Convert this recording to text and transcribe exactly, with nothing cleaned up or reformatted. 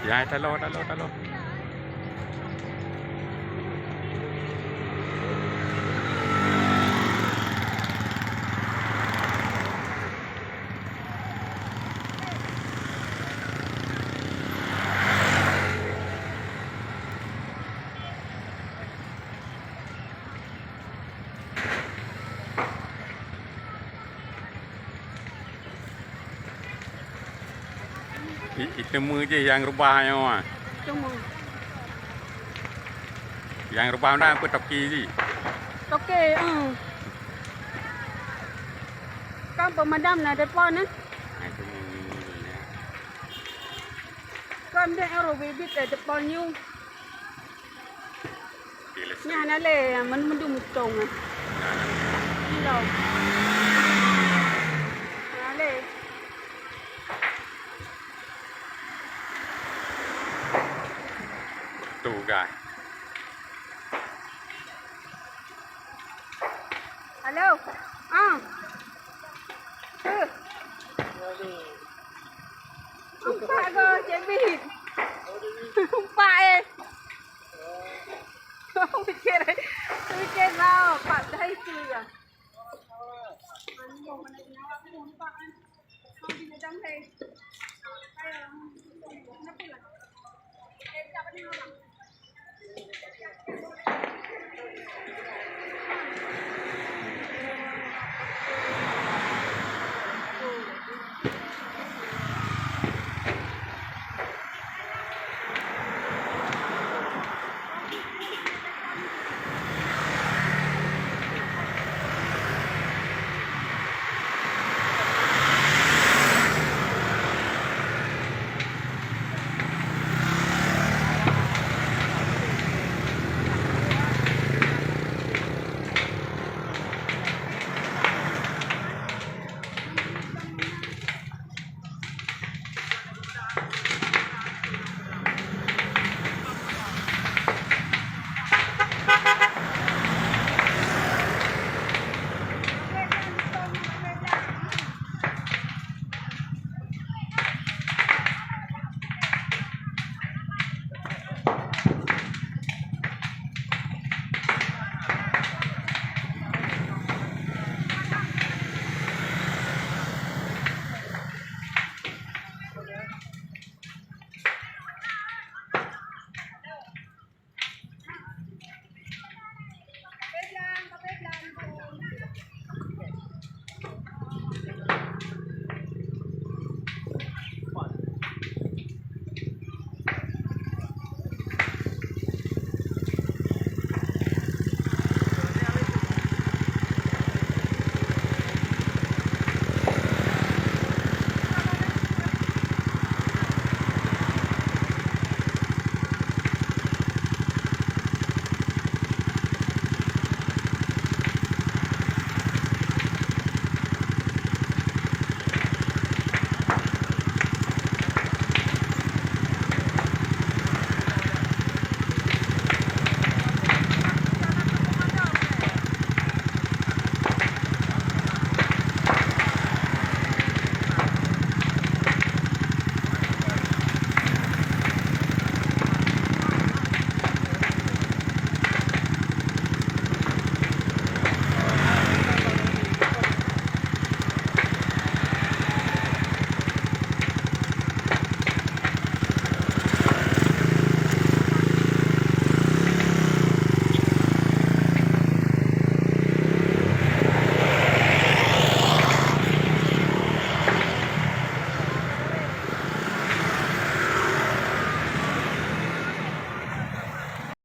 Ya, taloe, taloe, taloe. I-, iteumé jih nyang reubah nyoe. Teumé. Nyang reubah na peue toke jih? Toke, eh. Kan pemadam na depan, eh. Nah, teumé. Kan dek ero bibit, eh, depan you. Nyan hana lé, men-, mendung mutong. Belum. Hana lé. Tu, guys. Halo. Ah. Eh. Empat go, Cik Bit. Empat, eh. Pikir, pikir lah, Pak Dai tu ya.